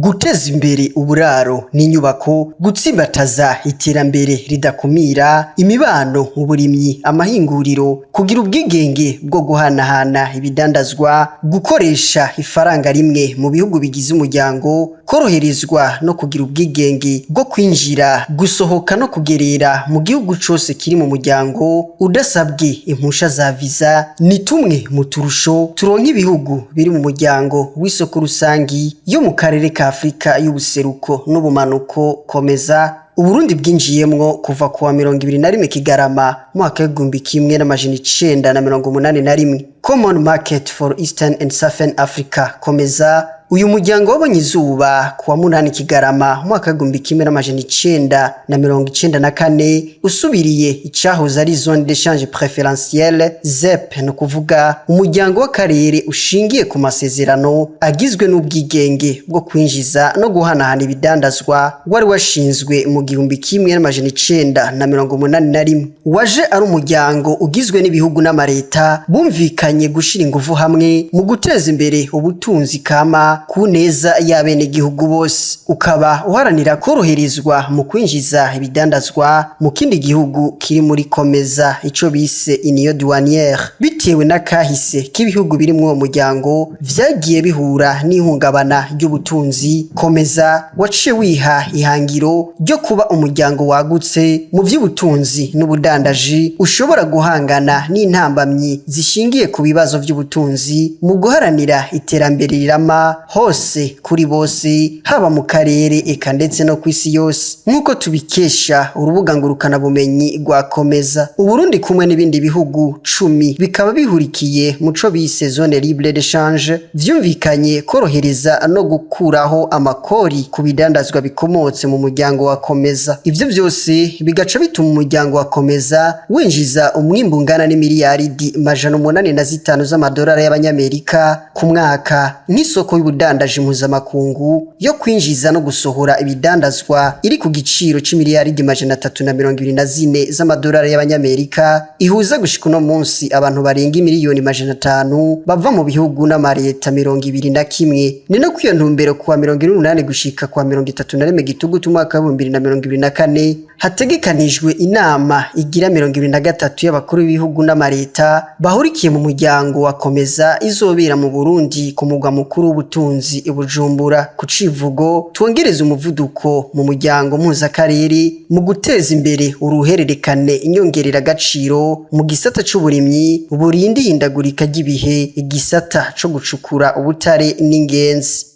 Guteza imbere uburaro n'inyubako, gutsimbataza iterambere ridakumira, imibano mu burimyi, amahinguriro, kugira ubwigenge bwo guhanahana ibidandazwa, gukoresha ifaranga rimwe mu bihugu bigize umuryango, koroherezwa no kugira ubwigenge bwo kwinjira, gusohoka no kugerera mu gihugu cose kiri mu muryango udasabwe impusha za viza, ni tumwe mu turusho turonka ibihugu biri mu muryango w'isoko rusangi yo mu karere ka Afrika y'ubuseruko n'ubumanuko, COMESA, Uburundi bwinjiyemwo kuva kuwa 21 Kigarama mwaka w'1981. Common Market for Eastern and Southern Africa, COMESA. Uyu muryango wabonye izuba kuwa 8 Kigarama mwaka w'1994, usubiriye icahoze ari Zone d'échange préférentielle, ZEP, no kuvuga umuryango w'akarere ushingiye ku masezerano agizwe n'ubwigenge bwo kwinjiza no guhanahana ibidandazwa, wari washinzwe mu 1981. Waje ari umuryango ugizwe n'ibihugu n'amareta bumvikanye gushira inguvu hamwe mu guteza imbere ubutunzi kama ku neza y'abenegihugu bose, ukaba uharanira koroherezwa mu kwinjiza ibidandazwa mu kindi gihugu kiri muri COMESA, ico bise union douanière. Bitewe n'akahise k'ibihugu biri muri uwo muryango vyagiye bihura n'ihungabana ry'ubutunzi, COMESA waciye wiha ihangiro ryo kuba umuryango wagutse mu vy'ubutunzi n'ubudandaji, ushobora guhangana n'intambamyi zishingiye ku bibazo vy'ubutunzi mu guharanira iterambere rirama hose kuri bose, haba mu karere eka ndetse no kw'isi yose, nk'uko tubikesha urubuga ngurukanabumenyi rwa COMESA. Uburundi kumwe n'ibindi bihugu 10 bikaba bihurikiye mu co bise zone libre d'échange, vyumvikanye korohereza no gukuraho amakori ku bidandazwa bikomotse mu muryango wa COMESA. Ivyo vyose bigaca bituma umuryango wa COMESA winjiza umwimbu ungana n'imiliyaridi 805 z'amadolari y'abanyamerika ku mwaka, nk'isoko y'ubudandaji mpuzamakungu yo kwinjiza no gusohora ibidandazwa iri ku giciro c'imiliyaridi 324 z'amadolari y'abanyamerika, ihuza gushika uno munsi abantu barenga imiliyoni 500 bava mu bihugu n'amareta 21. Ni no kwiyo ntumbero kuwa 28 gushika kuwa 31 Gitugutu umwaka w'2024 hategekanijwe inama igira 23 y'abakuru b'ibihugu n'amareta bahurikiye mu muryango wa COMESA, izobera mu Burundi ku mugwa mukuru w'ubutunzi i Bujumbura, ku civugo "Twongereze umuvuduko mu muryango mpuzakarere mu guteza imbere uruhererekane inyongereragaciro mu gisata c'uburimyi burinda ihindagurika ry'ibihe, igisata co gucukura ubutare n'ingenzi."